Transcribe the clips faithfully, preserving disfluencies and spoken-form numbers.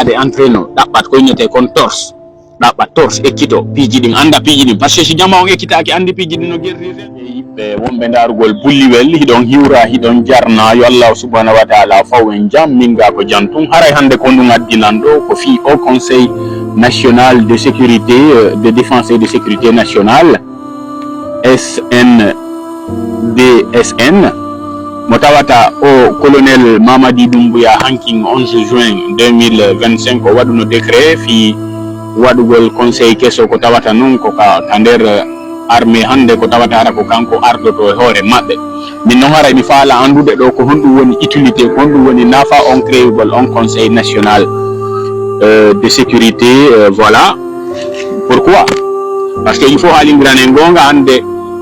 ade entraîno ɗaɓɓat ko innete kon torse, ɗaɓɓat torse ekkito piiji ɗin, annda piiji ɗin, parce que si jama on ekkitaaki anndi piiji ɗin no gerrirte. Yiɓɓe wonɓe ndaarugol bulliwel hiɗon hiwra hiɗon jarna yo allahu subhanahu wa taala faw en jam min ga ko jan tun haray hannde ko ndun addinan ɗo ko fii o conseil national de sécurité, euh, de défense et de sécurité nationale, S N D S N, mo tawata o colonel Mamadi Doumbouya hankin onze juin deux mille vingt-cinq o waɗuno décret fii waɗugol conseil keso ko tawata non ko ka, ka nder armée hannde ko tawata hara ko kanko ardoto e hoore maɓɓe. Min non haray mi faala anndude ɗo ko honɗum woni utilité, ko honɗum woni nafa on créyugol on conseil national, euh, de sécurité, euh, voilà. Pourquoi? Parce que il faut haalindiranen goonga hannde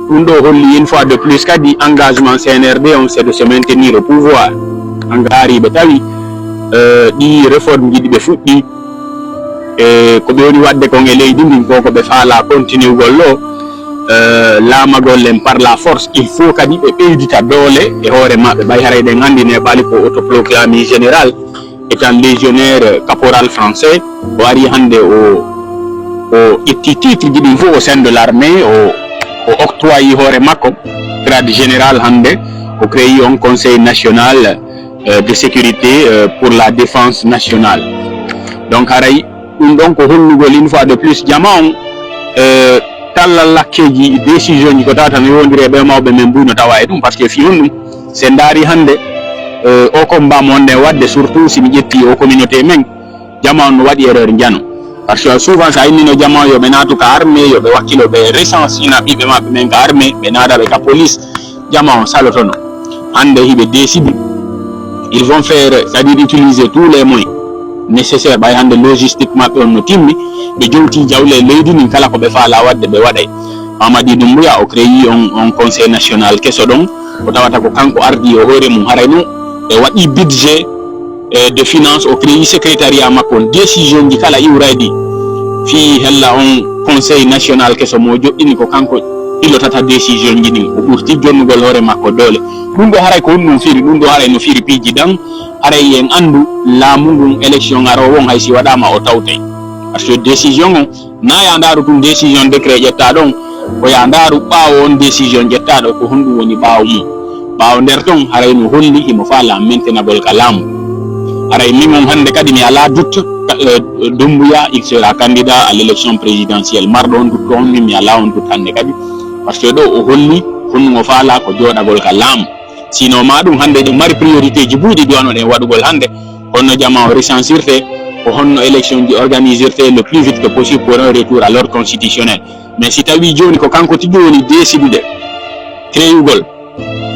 ɗum ɗo holli une fois de plus kadi engagement C N R D on c'est de se maintenir au pouvoir. Hannga haari ɓe tawi, euh, ɗi réforme ji ɗi ɓe fuɗɗi e ko ɓe woni waɗde kon e leydi ndin ko ko ɓe faala continuegol ɗo, euh, laamagol en par la force il faut kadi ɓe ɓeydita doole e hoore maɓɓe ɓay haray ɗen anndi neɓali ko autoproclamé général étant légionnaire caporal français o ari hannde o o ƴetti titre ji ɗin fof au sein de l'armée o o octroyi hoore makko grade général hannde o créyi on conseil national, euh, de sécurité, euh, pour la défense nationale. Donc haray ɗum ɗon ko hollugol une fois de plus jama on, euh, talla lakkeji décision ji ko tawata no yowondiri e ɓe mawɓe men buy no tawa e ɗum parce que fi on ɗum se ndaari hannde, euh, o combat mo wonde wadde surtout si mi ƴetti o communauté men jama on no waɗi erreur njano parce que souvent sa innino jama on yo ɓe naatu ka armée yo ɓe wakkilo ɓe recensina ɓiɓɓe maɓɓe men ka armée ɓe naada ɓe ka police jama on salotono hannde hiɓe décidi ils vont faire c'est-à-dire utiliser tous les moyens nécessaire ɓay hannde logistique maɓɓe on no timmi ɓe jowti jawle e leydi ndin kala ko ɓe faala waɗde ɓe waɗay. Mamadi Doumbouya o créyi on, on conseil national keso ɗon ko tawata ko kanko ardi o hoore mum haray no e waɗi budget, e de finance o créyi secrétariat makko on décision ji kala iwrayɗi fii hella on conseil national keso mo joɗɗini ko kanko ilotata décision ji ɗin o ɓurti jonnugol hoore makko doole. Ɗum ɗo haray ko honɗum firi ɗum ɗo haray no firi piiji dan haray en anndu laamu ngun élection aroowo on hay si waɗaama o tawtay parce que décision on na ya ndaaru tun décision décret ƴettaa ɗon ko ya ndaaru ɓaawo on décision ƴettaa ɗo ko honɗum woni ɓaawo mum. Ɓaawo nder ton haray no holli himo faala maintenagol ka laamu. Haray min on hannde kadi mi alaa doute, euh, Doumbouya il sera candidat à l'élection présidentielle marɗo on doute on min mi alaa on doute hannde kadi parce que ɗo o holli honɗum o faala ko jooɗagol ka laamu. Sinon ma ɗum hannde eɗen mari priorité ji buy ɗi duwanoɗen waɗugol hannde honno jama o recensirte ko honno élection ji organisirte le plus vite que possible pour un retour à l'ordre constitutionnel. Mais si tawi joni ko kanko tigi woni décidude créyugol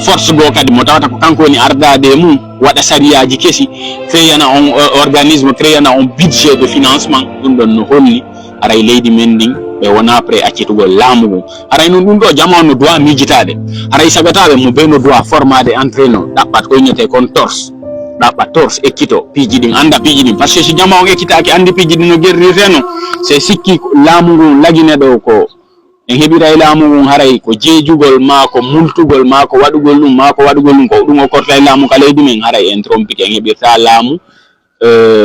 force goo kadi mo tawata ko kanko woni ardaade e mum waɗa sariyaaji kesi créyana on, euh, organisme créyana on budget de financement ɗum ɗon no holli haray leydi men ndin ɓe wona prêt accitugol laamu ngun. Haray noon ɗum ɗo jama on no duwa miijitaade. Haray sagataaɓe mo bee no duwa formaade entraîneur ɗaɓɓat ko innetee kon torse. Ɗaɓɓa torse ekkito piiji ɗin annda piiji ɗin parce que si jama on ekkitaaki anndi piiji ɗin no gerrirtee no se sikki laamu ngun lagine ɗo ko en heɓiray laamu ngun haray ko jeejugol maa ko multugol maa ko waɗugol ɗum maa ko waɗugol ɗum ko ɗum o kortay laamu ka leydi men haray en trompike en heɓirta laamu.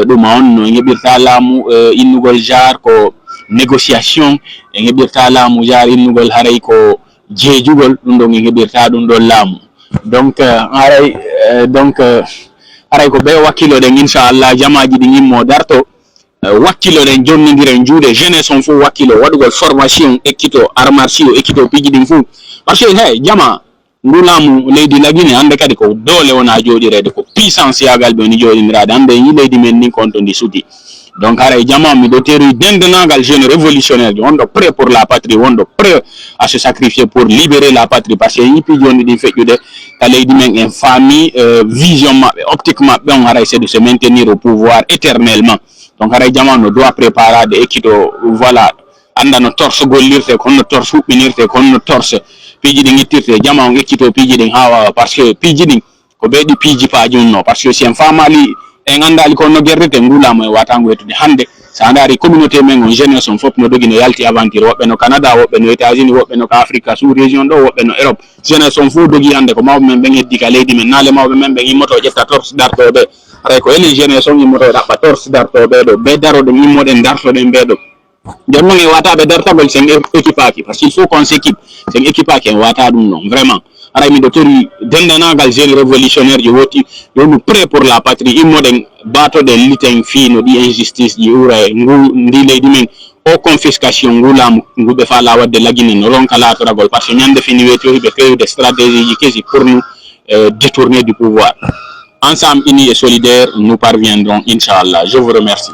Ɗum a on no en heɓirta laamu innugol genre ko négociation en heɓirta laamu genre innugol haray ko jeejugol ɗum ɗon en heɓirta ɗum ɗon laamu. Donc haray donc haray ko ɓe wakkiloɗen inchallah jamaaji ɗi yimmo darto. Wakkiloɗen jonnidiren juuɗe jeunesse on fof wakkilo waɗugol formation ekkito armarsi o ekkito piiji ɗin fof parce que he jama ndu laamu leydi lagine hannde kadi ko doole wona jooɗireede ko puissance yagal ɓe woni jooɗiniraade hannde yi leydi men ndin kon to ndi suti. Donc haray jama miɗo teruy dendenagal jeune révolutionnaire ji wonɗo prêt pour la patrie wonɗo prêt à se sacrifier pour libérer la patrie parce que yi piiji wonɗi ɗin feƴƴude ka leydi men en faami vision maɓɓe optique maɓɓe on haray c'est de se maintenir au pouvoir éternellement. Donc haray jama no doit préparade ekkito voilà annda no torse gollirte ko honno torse huɓɓinirte ko honno torse piiji ɗin ittirte jama on ekkito piiji ɗin haa wawa parce que piiji ɗin ko ɓe ɗi piiji paaji unno parce que si en faamaali en anndaali ko honno gerdete ngu laamu en watangu yettude hannde so a ndaari communauté men on jeunesse on fof no dogi no yalti aventure woɓɓe no canada woɓɓe no états unis woɓɓe no ka afrique sous région ɗo woɓɓe no europe jeunesse on fof dogi hannde ko mawɓe men ɓen heddi ka leydi men naale mawɓe men ɓen immoto ƴetta torse dartoɓe. Haray ko enen jeunesse on immoto e ɗaɓɓa torse darto ɓeeɗo, ɓe daroɗen immoɗen dartoɗen ɓeeɗo. Nden noon en wata ɓe dartagol sen équipaki, parce qu'il faut qu'on s'équipe. Sen équipaki en wata ɗum noon vraiment. Haray miɗo tori dendanagal jeune révolutionnaire ji woti, yo nu prêt pour la patrie, immoɗen batoɗen liten fii no ɗi injustice ji ura e ngu ndi leydi men. O confiscation ngu laamu ngu ɓe faala wadde lagine no ronka laatoragol, parce que ñande fini weeti o hiɓe fewde stratégie ji kesi pour nous euh, détourner du pouvoir. Ensemble, unis et solidaires, nous parviendrons, Inch'Allah. Je vous remercie.